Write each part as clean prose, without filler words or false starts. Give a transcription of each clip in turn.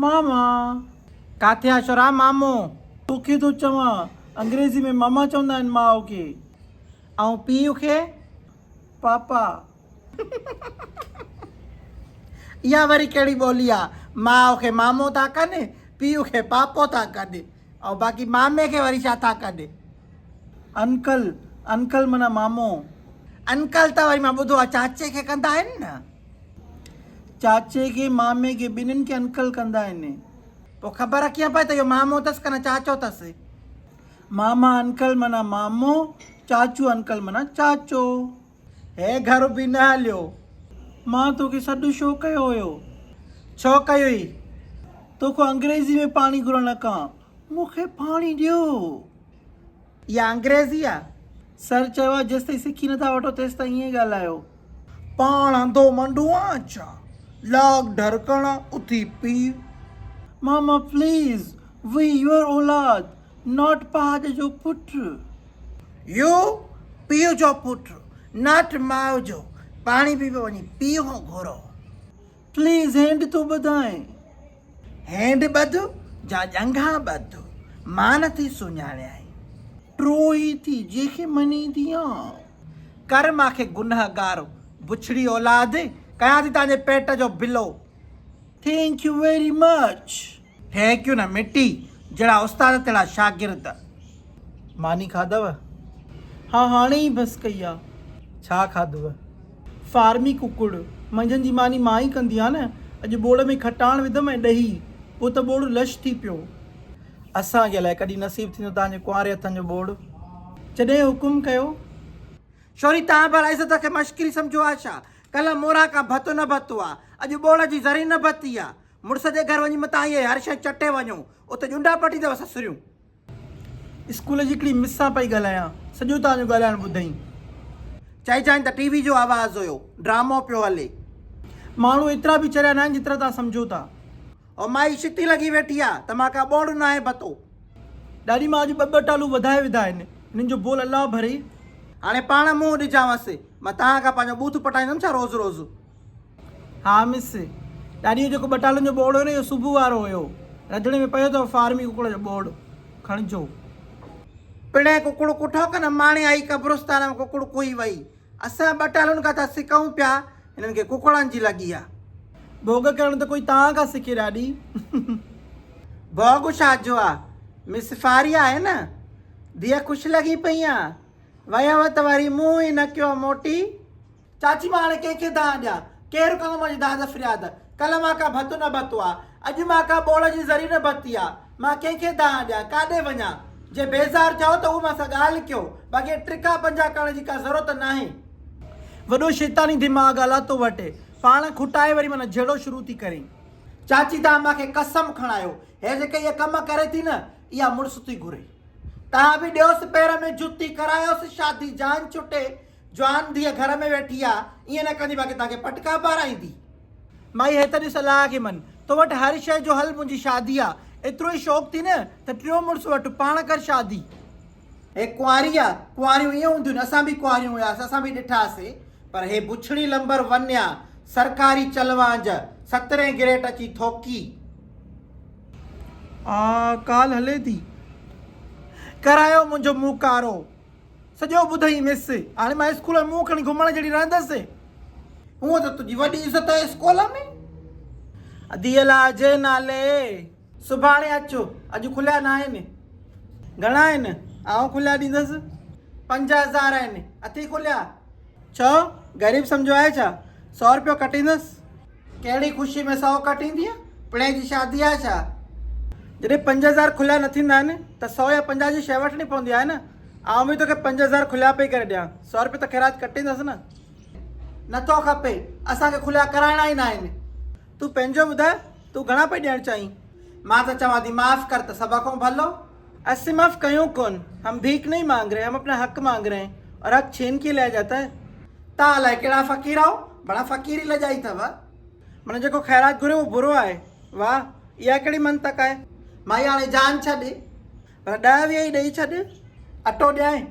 ماما. ڪاٿي آ شورا مامو؟ توکي ٿو چوان، انگريزي ۾ ماما چوندا آهن ماء کي. ۽ پيء کي؟ پاپا. اها وري ڪهڙي ٻولي آ؟ ماء کي مامو ٿا ڪن، پيء کي پاپو ٿا ڪن ۽ باقي مامي کي وري ڇا ٿا ڪن؟ انڪل، انڪل معنيٰ مامو. انڪل ته وري مان ٻڌو آ چاچي کي ڪندا آهن نه؟ چاچي کي، مامي کي، ٻنهين کي انڪل ڪندا آهن. پوء خبر ڪيئن پئي ته اهو مامو اٿس ڪنه چاچو اٿس؟ ماما انڪل معنيٰ مامو، چاچو انڪل معنيٰ چاچو. هي گهر به نه هليو. مان توکي سڏ ڇو ڪيو هيو؟ ڇو ڪيوئي؟ توکان انگريزي ۾ پاڻي گهرڻ کان مون کي پاڻي ڏيو. اها انگريزي آ؟ سر چيو آ جيستائين سکي نٿا وٺو تيستائين ائين ڳالهايو. پاڻ انڌو منڊو آن ڇا؟ لاڳ ڍرڪڻ اٿي پيء. ماما پليز وي your اولاد not پهاڄ جو پٽ. يو پيء جو پٽ not ماء جو. پاڻي پي پيو وڃي پيء کان گهرو. پليز هينڊ ٿو ٻڌائين. هينڊ ٻڌ جا ڄنگهان ٻڌ، مان نه ٿي سڃاڻيائين. ٽوهي ٿي جنهن کي مڃيندي آن. ڪر مان کي گنهگار، بڇڙي اولاد، ڪيان ٿي تنهنجي پيٽ جو بلو. Thank you very much. Thank you نه مٽي، جهڙا استاد تهڙا شاگرد. ماني کاڌو؟ ها هاڻي ئي بس ڪئي آ. ڇا کاڌو؟ فارمي ڪڪڙ. منجهند جي ماني مان ئي ڪندي آ نه. اڄ ٻوڙ ۾ کٽاڻ وڌم ۽ ڏهي. پوء ته ٻوڙ لش ٿي پيو. اسان کي الائي ڪڏهن نصيب ٿيندو توهان جي ڪنواري هٿن جو ٻوڙ. جڏهن حڪم ڪيو. شوري توهان ڀلا عزت کي مشڪري سمجهيو آ ڇا؟ ڪلهه موران کان ڀت نه ڀتو آ. اڄ ٻوڙ جي ذري نه ڀتي آ. مڙس جي گهر وڃي متان اهي هر شيء چٽي وڃو. اتي ڄنڊا پٽيندؤ سسريون. اسڪول جي هڪڙي مس سان پئي ڳالهايان، سڄو توهان جو ڳالهائڻ ٻڌئين. چئجانء ته ٽي وي جو آواز هيو، ڊرامو پيو هلي. ماڻهو ايترا به چريا ناهن جيترا توهان سمجهو ٿا. او مائي شتي لڳي ويٺي آ ته مان ڪا ٻوڙ ناهي ڀتو. ڏاڏي مان اڄ ٻه ٻه ٽالون وڌائي وڌا آهن، هنن جو بول الله ڀري. هاڻي پاڻ منهن ڏجانس، مان توهان کان پنهنجو ٻوٿ پٽائيندم ڇا روز روز. ها مس، ڏاڏي اهو جيڪو ٻٽالن جو ٻوڙ هيو نه اهو صبح وارو هيو. رڌڻي ۾ پيو اٿو فارمي ڪڪڙ جو ٻوڙ. کڻجو. پڻهين ڪڪڙ ڪٺو ڪن ماڻي آئي قبرستان ۾ ڪڪڙ ڪوهي وئي. اسان ٻٽالن کان ٿا سکئون پيا هنن کي ڪڪڙن جي لڳي آ. ڀوڳ ڪرڻ ته ڪوئي توهان کان سکي ڏاڏي. ڀوڳ ڇا جو آ. مس فاريا آهي نه. ڌيء خوش لڳي پئي آ. ويو ته وري منهن ئي نه ڪيو موٽي. چاچي مان هاڻي ڪنهن کي دانهن ڏيان؟ ڪير ڪندو منهنجي داد فرياد؟ ڪلهه مان ڪا ڀت نه ڀتو آ، اڄ مان ڪا ٻوڙ جي ذري نه ڀتي آ. مان ڪنهن کي دانهن ڏيان؟ ڪاڏي وڃان؟ جي بيزار ٿيا هو ته اهو مان سان ڳالهه ڪيو، باقي ٽڪا پنجا ڪرڻ جي ڪا ضرورت ناهي. وڏو شيطاني دماغ آ لاتو وٽ، پاڻ کٽائي وري معنيٰ جهيڙو شروع ٿي ڪرين. چاچي توهان مان کي قسم کڻايو، هي جيڪي اهي ڪم ڪري ٿي نه، اها مڙس ٿي گهري. توهان به ڏيوس پير ۾ جتي، ڪرايوس شادي، جان ڇٽي. جوان ڌيء گهر ۾ ويٺي آ، ائين نه ڪندي باقي توهان کي پٽڪا پارائيندي. مائي هي ته ڏس الله کي من، تو وٽ هر شيء جو حل منهنجي شادي آ، ايترو ئي شوق ٿي نه ته ٽيون مڙس وٺ، پاڻ ڪر شادي. هي ڪنواري آ، ڪنواريون ائين هونديون آهن، اسان به ڪنواريون هياسين، اسان به ڏٺاسين، پر هي بڇڙي لمبر ون آ، سرڪاري چلوانج، سترهين گريٽ اچي ٿوڪي. آ ڪال هلي ٿي. ڪرايو منهنجو منهن ڪارو. سڄو ٻڌئي مس، هاڻي مان اسڪول ۾ منهن کڻي گهمڻ جهڙي رهندس. هونء ته تنهنجي وڏي عزت آهي اسڪول ۾. ادي الله جي نالي. سڀاڻي اچ، اڄ کليا ناهن. گهڻا آهن؟ آئون کليا ڏيندس. 5000 آهن، اٿي کليا. ڇو، غريب سمجهيو آهي ڇا؟ سئو رپيو ڪٽيندس. ڪهڙي خوشي ۾ سئو ڪٽيندينء؟ پڻهين جي شادي آهي ڇا؟ جڏهن 5000 کليا نه ٿيندا آهن ته سئو يا 50 جي شيء وٺڻي پوندي آهي نه. آئون به توکي 5000 کليا پئي ڪري ڏيان، سئو رپيو ته خيرات ڪٽيندس نه. نٿو کپي، اسان کي کليا ڪرائڻا ئي ناهن. تون پنهنجو ٻڌاء، تون گهڻا پئي ڏيڻ چاهين؟ مان ته چوان ٿي معاف ڪر ته سڀ کان ڀلو. اسين معاف ڪيون ڪون، هم ڀيک نهين مانگ رهي، هم اپنا حق مانگ رهي هين اور حق ڇين ڪي ليا جاتا هي. تان الائي ڪهڙا فقير آهو، بڙا فقيري لڄائي اٿو. معنيٰ جيڪو خيرات گهري اهو برو آهي. واهه اها ڪهڙي منطق آهي. مائي هاڻي جان ڇڏ. پر ڏهه ويهه ئي ڏئي ڇڏ. اٽو ڏيانء؟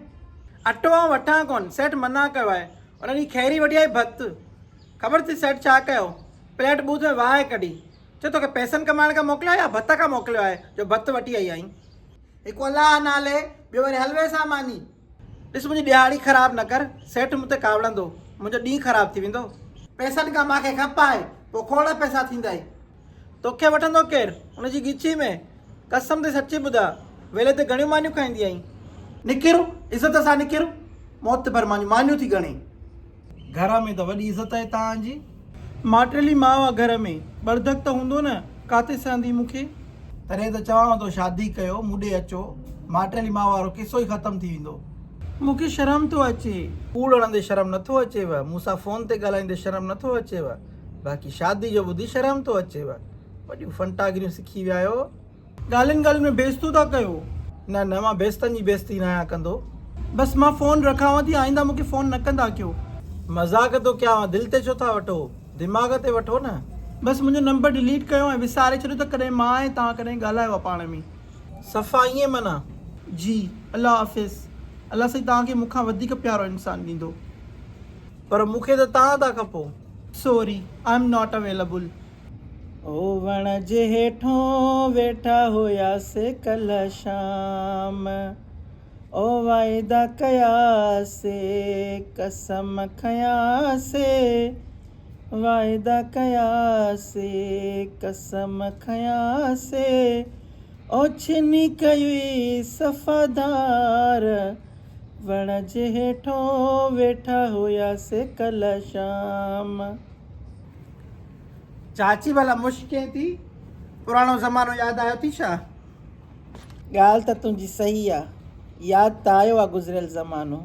اٽو آئون وٺان ڪونه، سيٺ منع ڪيو آهي. ان ڏينهن خيري وٺي آئي ڀت. خبر اٿئي سيٺ ڇا ڪيو؟ پليٽ ٻوٿ ۾ واهه ڪڍي. چي توکي پئسن ڪمائڻ کان موڪليو آهي يا ڀت کان موڪليو آهي جو ڀت وٺي آئي آهين. هڪ الله نالي ٻيو وري حلوي سان ماني. ڏس منهنجي ڏهاڙي خراب نه ڪر، سيٺ مون تي ڪاوڙندو، منهنجو ڏينهن خراب ٿي ويندو. پئسن کان مان کي کپ آهي، پوء کوڙ پئسا ٿيندائي. توکي وٺندو ڪير؟ ان جي ڳچي ۾. قسم تي سچي ٻڌاء، ويلي تي گهڻيون مانيون کائيندي آهين؟ نڪر، عزت سان نڪر، معتبر مانيون مانيون ٿي ڳڻي. گهر ۾ ته وڏي عزت آهي توهان جي. ماٽيلي ماء آ گهر ۾، ٻڙڌڪ ته هوندو نه، ڪاٿي سهندي مون کي. تڏهن ته چوانو ٿو شادي ڪيو، مون ڏي اچو، ماٽيلي ماء وارو قصو ئي ختم ٿي ويندو. مون کي شرم ٿو اچي. ڪوڙ هڻندي شرم نٿو اچيو، مون سان فون تي ڳالهائيندي شرم نٿو اچيو، باقي شادي جو ٻڌي شرم ٿو اچيو. وڏيون فنٽاگريون سکي ويا آهيو. ڳالهين ڳالهين ۾ بيعزتون ٿا ڪيو. نه نه مان بيعزتن جي بيعزتي ناهيان ڪندو. بس مان فون رکانو ٿي آئنده مون کي فون نه ڪندا ڪيو. مذاق ٿو ڪيانو دل تي ڇو ٿا وٺو دماغ تي وٺو نه. بس منهنجو نمبر ڊليٽ ڪيو ۽ وساري ڇڏيو ته ڪڏهن مان ۽ توهان ڪڏهن ڳالهايو آ پاڻ ۾. صفا ائين معنيٰ. جي الله حافظ. الله سائين توهان کي مون کان وڌيڪ پيارو انسان ڏيندو. پر مون کي ته توهان ٿا کپو. Sorry I am not available. او وڻ جي هيٺون ويٺا هياسي ڪلهه شام او واعدا ڪياسي قسم کنياسي واعدا ڪياسي قسم کنياسي او ڇني ڪيئي صفا ڌار وڻ جي هيٺون ويٺا هياسي ڪلهه شام. چاچي ڀلا مشڪين ٿي، پراڻو زمانو ياد آيو ٿي ڇا؟ ڳالهه ته تنهنجي صحيح آ، ياد ته آيو آ گذريل زمانو.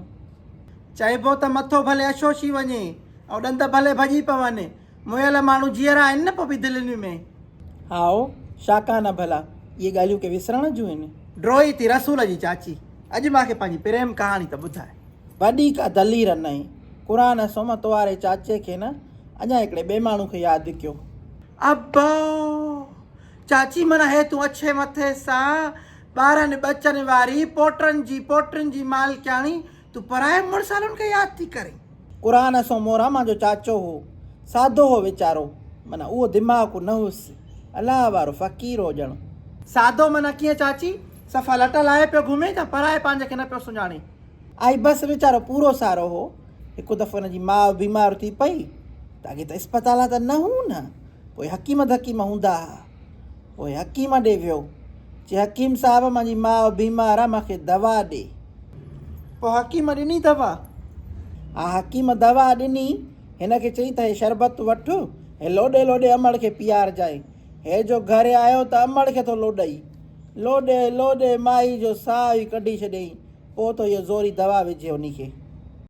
چئبو ته مٿو ڀلي اشوشي وڃي ۽ ڏند ڀلي ڀڄي پون، مئل ماڻهو جيئرا آهن نه پوء به دلين ۾. هائو، ڇا ڪانه ڀلا، اهي ڳالهيون ڪي وسرڻ جون آهن. ڊوئي ٿي رسول جي چاچي، اڄ مان کي پنهنجي پريم ڪهاڻي ته ٻڌاء. وڏي ڪا دلير ناهي. قرآن سوم تو واري چاچي کي نه اڃا هڪڙي ٻئي ماڻهو کي ياد ڪيو. ابا! چاچي معنيٰ هي تون اڇي مٿي سان ٻارن ٻچن واري پوٽن جي پوٽين جي مالڪياڻي تون پرائي مڙسالن کي ياد ٿي ڪرين. قرآن سو مورا مان جو چاچو هو سادو هو ويچارو معنيٰ اهو دماغ نه هوس الله وارو فقير هو ڄڻ. سادو معنيٰ ڪيئن چاچي؟ صفا لٽ لاهي پيو گهمي يا پرائي پنهنجي کي نه پيو سڃاڻي. آئي بس ويچارو پورو سارو هو. هڪ دفعو هن جي ماء بيمار ٿي پئي ته اڳي ته اسپتالان ته نه هون نه، پوء حڪيم ڌڪيم هوندا ها. پوء حڪيم ڏي ويو. چي حڪيم صاحب مانجي ماء بيمار آ مانکي دوا ڏي. پوء حڪيم ڏني دوا. ها حڪيم دوا ڏني. هن کي چئي ته هي شربت وٺ، هي لوڏي لوڏي امڙ کي پيارجانء. هي جو گهر آيو ته امڙ کي ٿو لوڏئي. لوڏي لوڏي مائي جو ساهه ئي ڪڍي ڇڏيائين. پوء ٿو اهو زوري دوا وجهي انهي کي.